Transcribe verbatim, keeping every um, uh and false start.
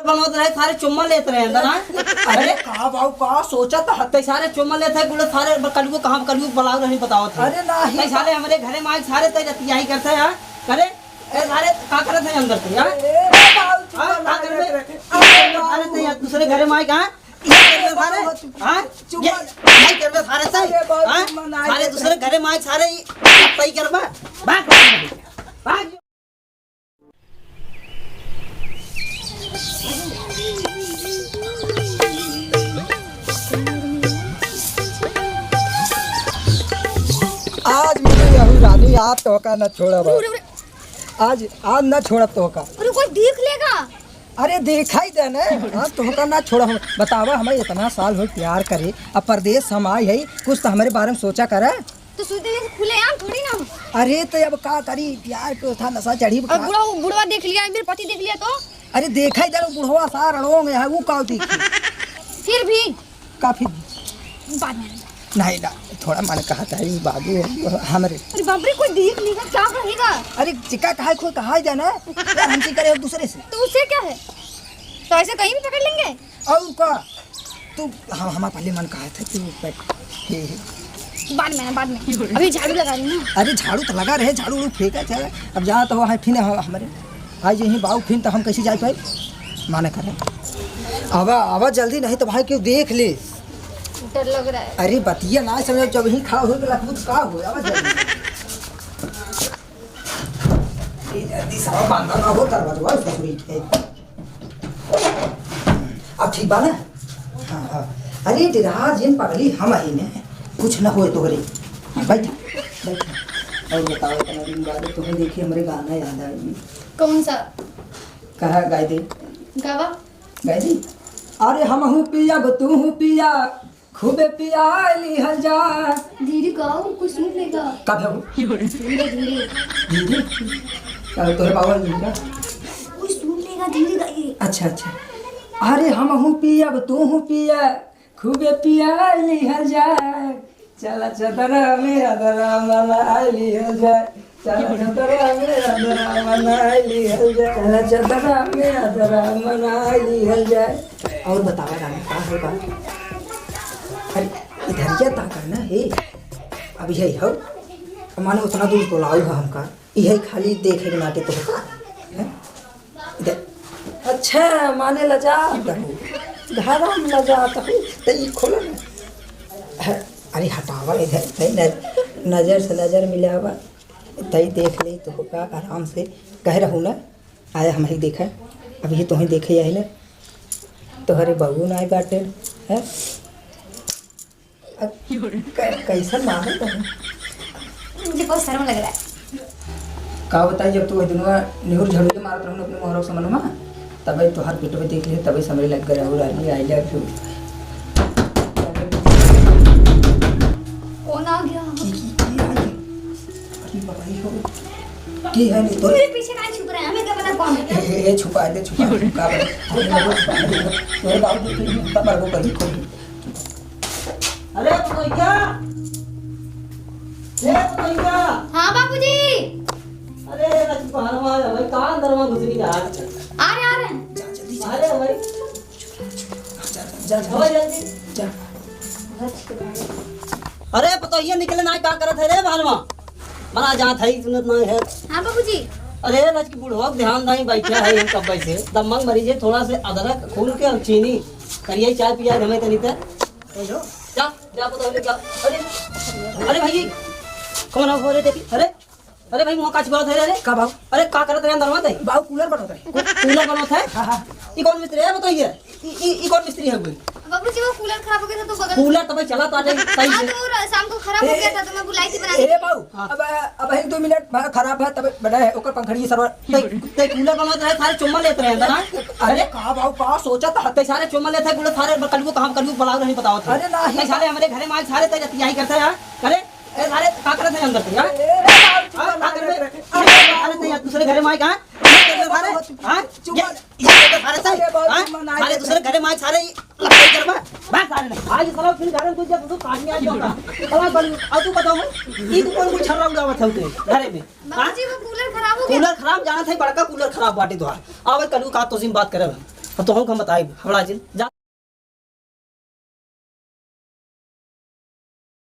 बनवत रहे, सारे चुम्मा लेत रहे अंदर, हाँ? अरे, अरे, का बाऊ, का सोचत ह? तै सारे चुम्मा लेत है, गुड़े सारे ब-, कलुओ कहाँ, कलुओ बुलाओ रही, बताओ थे। अरे, नाही। तै सारे हमरे घरे में आए, सारे तै रतियाही करत है, हाँ? अरे, ए, सारे का करत है अंदर से, हाँ? ए, बाऊ, चुम्मा हाँ, का ना करत है? लेत रहे। अरे, सारे बाऊ। तै दूसरे घरे में आए, हाँ? ये करबे सारे? हाँ? चुप ये, कर। ये करबे सारे से? अरे बाप हाँ? रे, मना सारे कर। दूसरे घरे में आए, सारे ये सही करबा। भाग, भाग, भाग। आज मिली यहू रानी, आज तोहका न छोड़ब। अरे, अरे, अरे। आज, आज न छोड़ब तोहका। अरे, कोई देख लेगा। अरे देखाई दे ने, हाँ, तोहका ना छोड़ा हम। बतावा, हमें इतना साल हो प्यार करे, अब परदेस हम आए है, कुछ तो हमरे बारे में सोचा करा। तो सोचते जैसे खुलेआम थोड़ी ना हो। अरे तो अब का करी, प्यार के था नशा चढ़ी अब का? बुढ़वा, बुढ़वा देख लिया, मेरे पति देख लिया तो? अरे देखाई दे, बुढ़वा सा रड़ोंग है, वो का देखी? फिर भी काफी बाद में। नहीं ना, थोड़ा मन कहत है, ई बाबू हमरे। अरे बाप रे, कोई देख लेगा, क्या कहेगा? अरे चिका कहा, कोई कहा ही जाना यार, हमसे करे एक दूसरे से। तो उससे क्या है, तो ऐसे कहीं भी पकड़ लेंगे। और का, तू हम, हमारा पहले मन कहत है, तू बैठ। हे, हे। बाद में ना, बाद में, अभी झाड़ू लगा रही हूँ ना। अरे झाड़ू तो लगा रहे, झाड़ू उड़ू फेंका चला। अब जा तो है फिर हम, हमरे आज यहीं बाऊ फिन तो हम कैसे जाए पाए? माना करे। आवा, आवा जल्दी, नहीं तो भाई क्यों देख ले। डर लग रहा है। अरे बतिया ना समझो, जब ही खा हो तो लखबू तो का हो? आवा जल्दी। ये जल्दी सावा बांधा ना हो दरवाजा ससुरी के। अब ठीक बा ना? हाँ, हाँ। अरे डेरा जिन पगली, हम ही ने, कुछ न होए तोहरे। हाँ, बैठ, बैठ। और बताओ, इतना दिन बाद तुम्हें देखी, हमरे गाना याद आ गई। कौन सा? कहा गाय दे। गावा। गाय दे। अरे हमहू पियब, तूहू पिया, खूबे पिया लिहल जा। धीरे गाओ, कोई सुन लेगा। कब है वो? धीरे, धीरे। धीरे? क्या तोरे बाबा जी का? कोई सुन लेगा, धीरे गाइए। अच्छा, अच्छा। अरे हमहू पियब, तूहू पिया, खूबे पिया लिहल जा। चला चतरा में अदरा मना लिहल जा। चला चतरा में अदरा मना लिहल जा। चला चतरा में अदरा मना लिहल जा। और बतावा रानी, का है बा? अरे, इधर क्या ता करना है? अब यही हो। माने उतना दूर बुलाऊ है हमका। यही खाली देखे के नाते तो होता है। दे। अच्छा, माने लजात हूँ। घरा में लजात हूँ। त ई खोलो ना। ह-, अरे हटावा इधर। तई न-, नजर से नजर मिलावा। तई देख ले तो होगा आराम से। कह रहू ना। आया हम ही देखा। अभी तो ही देखे आई ना। तोहरे बहू ना आए बाटे। हैं? अब कै-, कैसन माहौल बा? मुझे बहुत शर्म लग रहा है। का बताई, जब तू वही दिनवा निहुर झड़ुए मारत रहू अपने मोहरा समनवा, तबे तोहार पेटवे देख ले, तबे समझ लग गया हो रही, I love you। कौन आ गया? की, की, की आ गया? अरे बाबा, ये हो। की है नहीं तो? मेरे पीछे काहे छुप रहे हैं? हमें क्या पता कौन है? ए, ए, ए, छुपा दे, छुपा दे, का बात? अरे बाबू, छुपा दे, तोरे बाबू के फिर तब मरबो करी खोली। अरे पतोहिया, ए पतोहिया। हाँ बाबूजी। अरे रजकू, बाहर में आ जा भाई, कहाँ अंदर में घुस गई यार? आ रहे, आ रहे हैं। जा जल्दी जा। अरे भाई। जा, जा, जा, आवा जल्दी। जा। अरे पतोहिया निकले ना, का करत है रे बाहर में? मना जात है, सुनत ना है। हाँ बाबूजी। अरे रजकू, बुढ़वा के ध्यान दाई बैठा है हम कब से। दमंग मरीज है, थोड़ा से अदरक, खून के और चीनी, करिया चाय पिया हमें तनी ते। जा, जा, पता हो ले, जा। अरे, अरे भाई, कौन हो रे, देखी? अरे, अरे भाई, मुँह काच बात है रे? का बाबू? अरे, का करत रहे अंदर में? बाबू, कूलर बनत रहे। कू-, कूलर बनत है? हाँ, हाँ। ई कौन मिस्त्री है, बताइए? ई, ई, ई कौन मिस्त्री है कोई? बाबूजी, वो कूलर खराब हो गया था, तो बगल कूलर तबे चला तो आ जाए, सही हाँ, से। तो वो र-, शाम को खराब हो ए, गया था, तो मैं बुलाई थी बनाने ए, के लिए। बाबू, हाँ। अब, अब एक दो मिनट, हाँ, खराब है, तबे बना है, ओकर पंखड़ी सरवा। ते, ते कूलर बनत रहे, सारे चुम्मा लेत रहे अंदर, हाँ? अरे, अरे, का बाबू, का सोचत है? ते सारे चुम्मा लेत है, कूलर सारे कलुओ कहाँ, कलुओ बुलाओ नहीं बताओ थे। अरे, नाही। ते सारे हमरे घरे में आज सारे ते रतियाही करते हैं, हाँ? अरे, ए, सारे का करत है अंदर से, हाँ? ए, ए, बाबू, हाँ, चुम्मा का ना करत लेत है? रहे। अरे, सारे ते दूसरे घरे में आए कहाँ? ये करते सारे, हाँ? चुम्मा। ये, ये करते सारे ते, अरे, बाबू, हाँ? चुम्मा ना सारे लेत दूसरे रहे। घरे में आए, सारे ये लड़ाई करबा। बात सारे नहीं। आज साला फिर घर में कुछ जब तो काट में आ जाऊंगा। अब तू बताओ, ये तू कौन, कौन छर्रा उड़ावत है तू घरे में? हाँ? बाबूजी, वो कूलर खराब हो गया। कूलर खराब, जानत है, बड़का कूलर खराब बाटे तोहार। आवे कलू का तो सिम बात करब हम। अब तोहूँ का हम बताई, हबड़ा जिन, जा।